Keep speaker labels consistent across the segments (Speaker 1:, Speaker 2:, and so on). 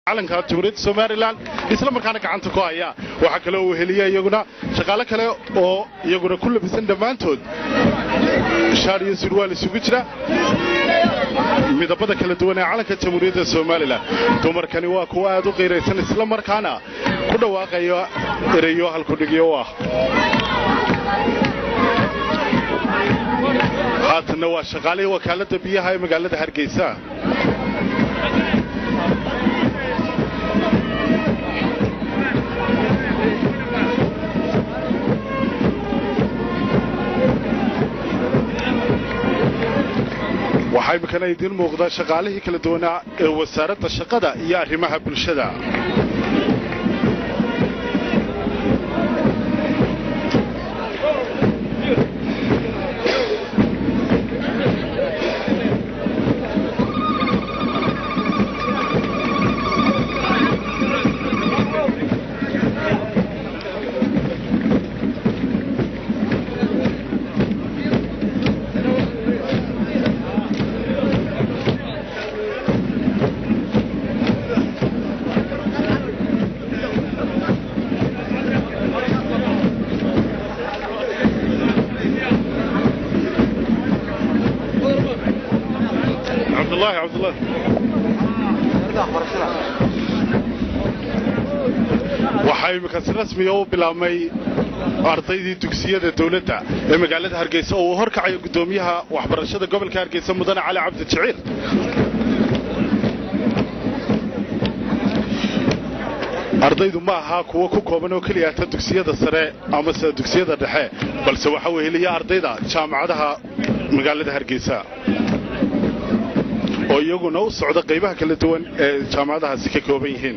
Speaker 1: Calanka Jamhuuriyadda Somalilan isla markaana gacanta ku haya. Waxaa kale uu heliya iyaguna shaqaale kale oo iyaguna ku labisan dhammaantood shaar iyo surwaal isugu jira midabada kala duwan ee calanka Jamhuuriyadda Somalilan. Dumarkani waa kuwa aad u qiiraysan, isla markaana ku dhawaaqaya ereyo halkudhigyo u ah. Haatanna waa shaqaalihii wakaaladda biyaha ee magaalada Hargeysa. Waxaa iminkana idiin muuqda shaqaalihii kala duwanaa ee Wasaaradda Shaqada iyo Arrimaha Bulshada. Cabdullaahi, Cabdullaahi. Waxaa iminka si rasmiya u bilaabmay ardaydii dugsiyada dowladda ee magaalada Hargeysa oo uu horkacayo guddoomiyaha waxbarashada gobolka Hargeysa, Mudane Cali Cabdi Jiciir. Ardaydu ma aha kuwo ku kooban oo keliya ta dugsiyada sare amase dugsiyada dhexe, balse waxa uu heliya ardayda jaamacadaha magaalada Hargeysa oo iyaguna u socda qaybaha kala duwan ee jaamacadahaasi ka kooban yihiin.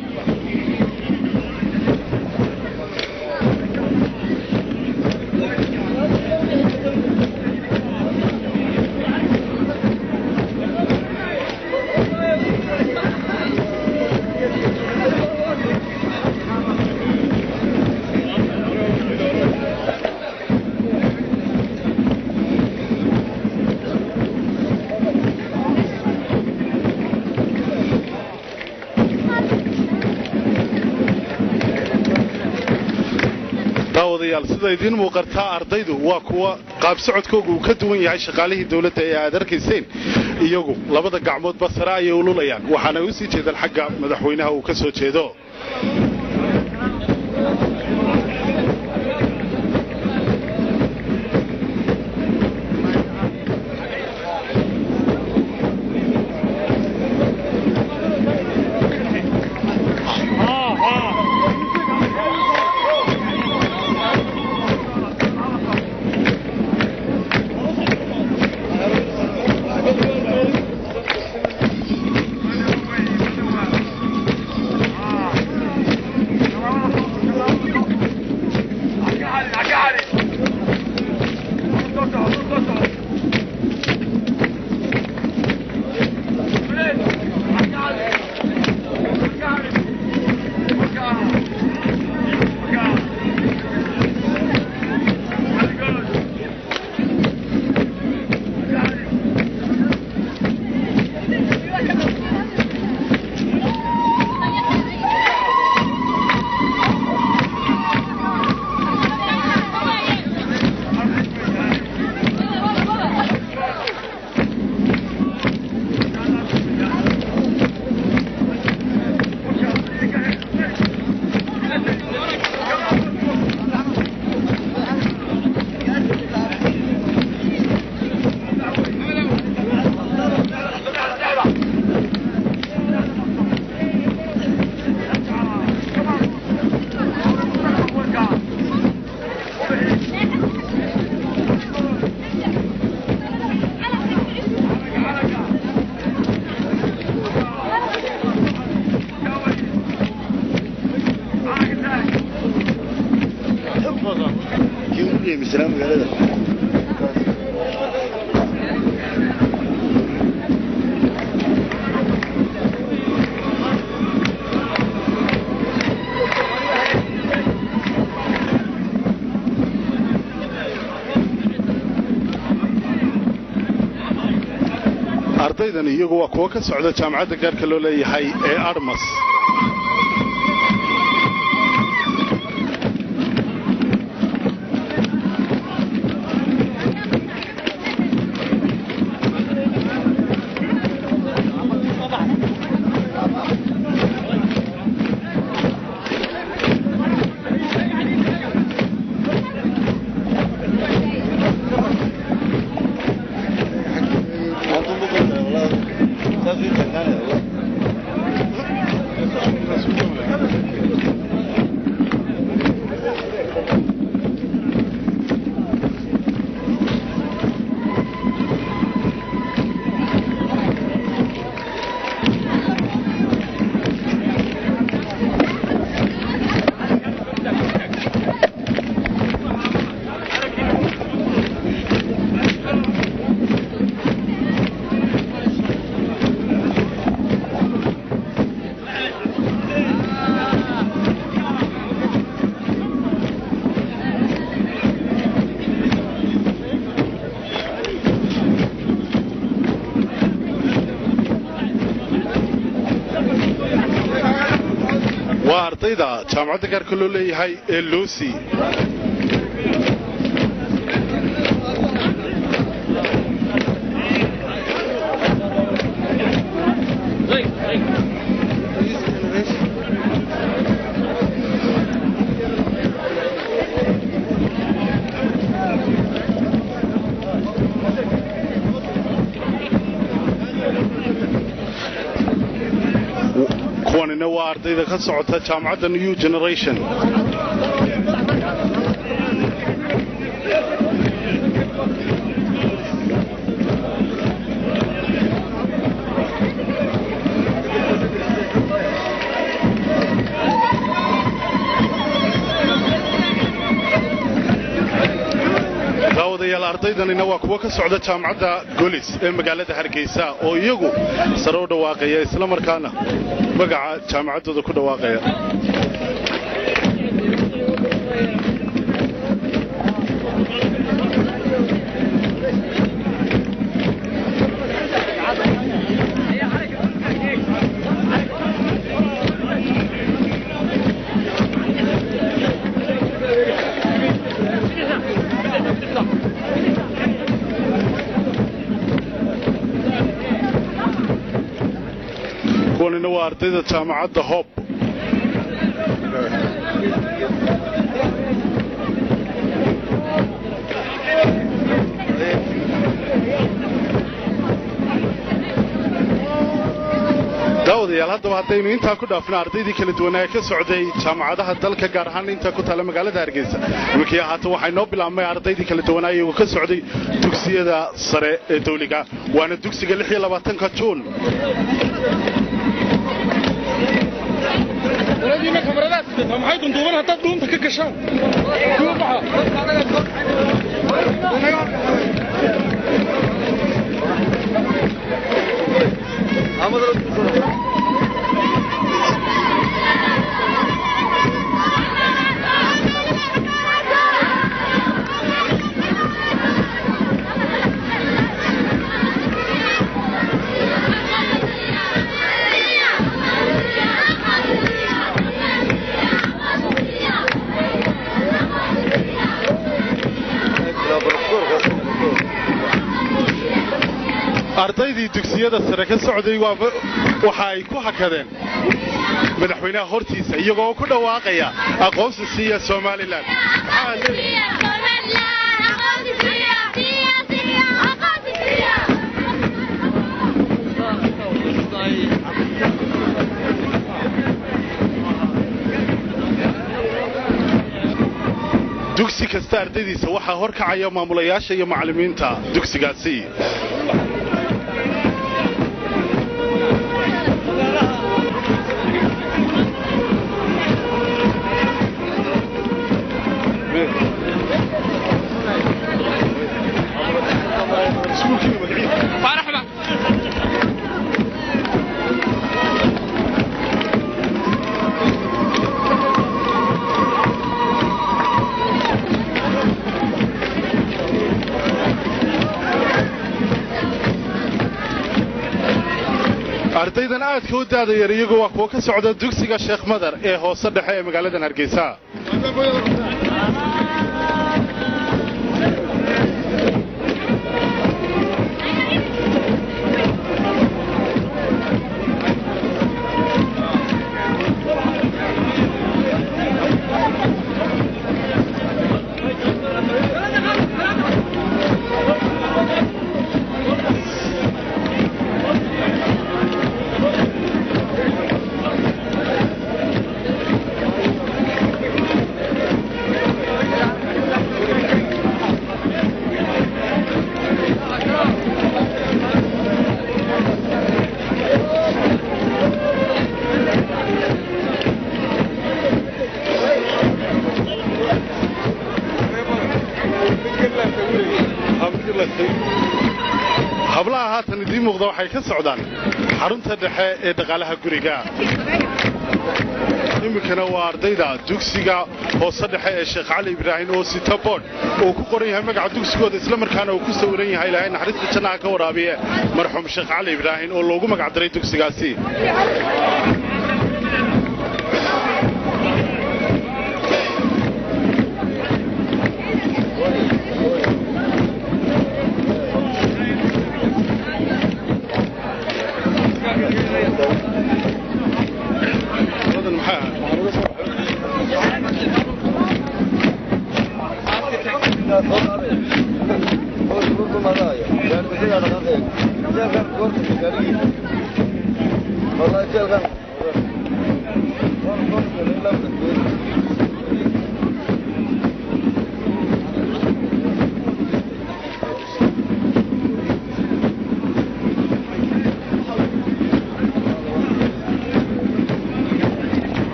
Speaker 1: Daawadayaal, sida idiin muuqataa, ardaydu waa kuwa qaab socodkooga uu ka duwan yahay shaqaalihii dowladda ee aad arkayseen. Iyagu labada gacmoodba sare ayay ululayaan, waxaana u sii jeedaan xagga madaxweynaha uu ka soo jeedo.
Speaker 2: Magaalada.
Speaker 1: Ardaydan iyagu waa kuwo ka socda jaamacadda gaarka loo leeyahay ee Admas. Waa ardayda jaamacadda gaarka loo leeyahay ee Lucy. Kuwanina waa ardayda ka socota jaamacadda New Generation. Daawadayaal, ardaydanina waa kuwo ka socda jaamacadda Golis ee magaalada Hargeysa oo iyagu sare u dhawaaqaya, isla markaana magaca jaamacaddooda ku dhawaaqaya. Kuwanina waa ardayda jaamacadda Hob. Daawadayaal, haddaba haddaynu intaa ku dhaafno ardaydii kala duwanaa ee ka socday jaamacadaha dalka, gaar ahaan intaa ku taala magaalada Hargeysa, iminkii haatan waxay noo bilaabmay ardaydii kala duwanaa iyagoo ka socday dugsiyada sare ee dawliga, waana dugsiga 26-ka Juun.
Speaker 2: Waladiina kamaradaas maxay dunduuban haddaad dhuunta ka gashaan?
Speaker 1: Ardaydii dugsiyada sare ka socday waxa ay ku hakadeen madaxweynaha hortiisa iyagoo ku dhawaaqaya aqoonsi siiya Somaliland. Dugsi kasta ardaydiisa waxaa horkacaya maamulayaasha iyo macallimiinta dugsigaasi. Ardaydan aadka u daada yar iyagu waa kuwa ka socda dugsiga Sheekh Madar ee hoose dhexe ee magaaladan Hargeysa. Hablaha haatan idiin muuqda waxay ka socdaan xarunta dhexe ee dhaqaalaha guriga. Iminkana waa ardayda dugsiga hoose dhexe ee Sheekh Cali Ibraahim oo sita boodh uu ku qoran yahay magaca dugsigooda, isla markaana uu ku sawiran yahay Ilaahay naxariista jannaha ka waraabiye marxuum Sheekh Cali Ibraahim oo loogu magac daray dugsigaasi.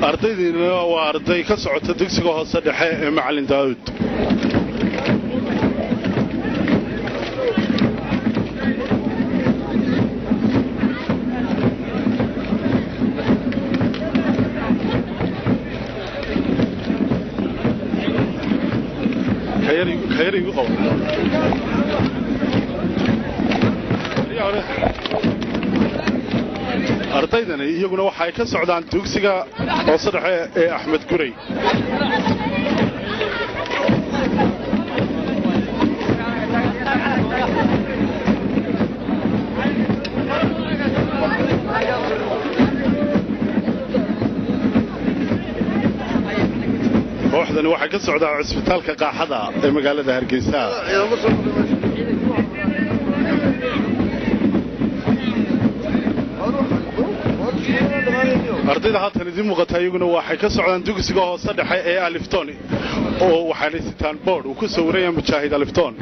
Speaker 1: Ardaydina waa arday ka socota dugsiga hoose dhexe ee Macalin Daawud. Ardaydani iyaguna waxay ka socdaan dugsiga hoose dhexe ee Axmed Gurey. Kooxdani waxay ka socdaa cisbitaalka Qaaxada ee magaalada Hargeysa. Ardayda haatan idiin muuqata iyaguna waxay ka socdaan dugsiga hoose dhexe ee Alifton oo waxaanay sitaan boodh uu ku sawiran yahay mujaahid Alifton.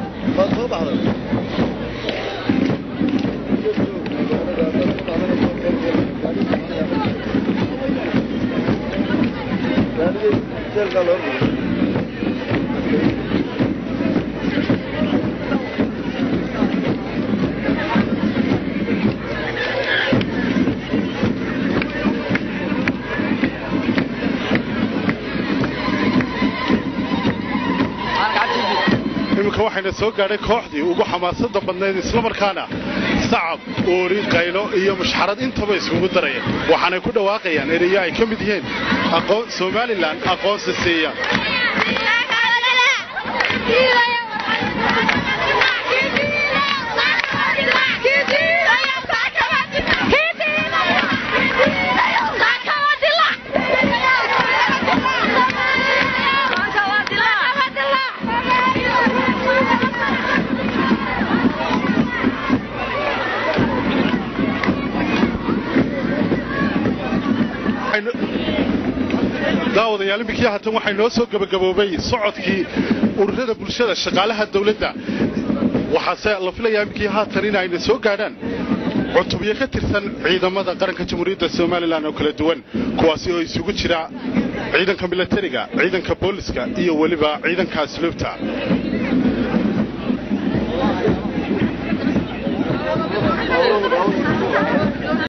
Speaker 1: Iminka waxayna soo gaadhay kooxdii ugu xamaasadda badnayd, isla markaana sacab, oori, qaylo iyo mushxarad intaba iskugu daraya. Waxaanay ku dhawaaqayaan ereyo ay ka mid yihiin Somalilan aqoonsi siiya. Daawadayaal, iminkii haatan waxay noo soo gabagaboobay socodkii ururada bulshada shaqaalaha dawladda. Waxaase la filayaa iminkii haatan in ayna soo gaadhaan cutubyo ka tirsan ciidamada qaranka Jamhuuriyadda Somalilan oo kala duwan, kuwaasi oo isugu jira ciidanka milatariga, ciidanka booliska iyo weliba ciidanka asluubta.